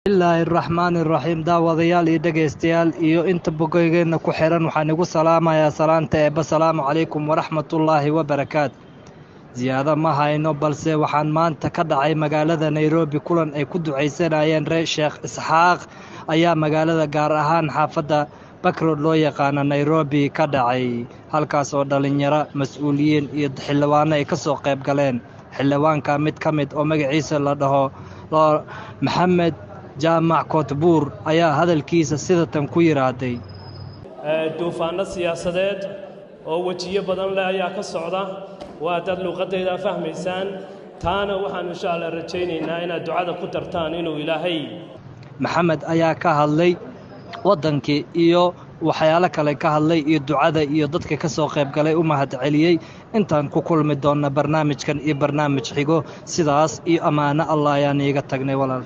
Bismillaahi raxmaani raxiim. Daawadayaal iyo dhegaystayaal iyo inta bogoygeenna ku xiran, waxaan igu salaamayaa salaanta eebba. Salaamu calaykum waraxmatullaahi wabarakaatu. Ziyaado ma hayno, balse waxaan maanta ka dhacay magaalada Nairobi kulan ay ku ducaysanayeen reer Sheekh Isxaaq ayaa magaalada, gaar ahaan xaafadda Bakrood loo yaqaano Nairobi ka dhacay, halkaas oo dhallinyaro, mas-uuliyiin iyo xildhibaano ay ka soo qayb galeen. Xildhibaanka mid ka mid oo magaciisa la dhaho Maxamed Jaamac Kootbuur ayaa hadalkiisa sidatan ku yidhaahday: Duufaanno siyaasadeed oo wejiyo badan leh ayaa ka socda, waa haddaad luuqaddaydaa fahmaysaan. Taana waxaanu insha Allah rajaynaynaa inaad ducada ku dartaan inuu Ilaahay. Maxamed ayaa ka hadlay waddankii iyo waxyaalo kale ka hadlay iyo ducada iyo dadka ka soo qayb galay u mahadceliyey. Intaan ku kulmi doonna barnaamijkan iyo barnaamij xigo, sidaas iyo ammaano Allah ayaan iiga tagnay walaal.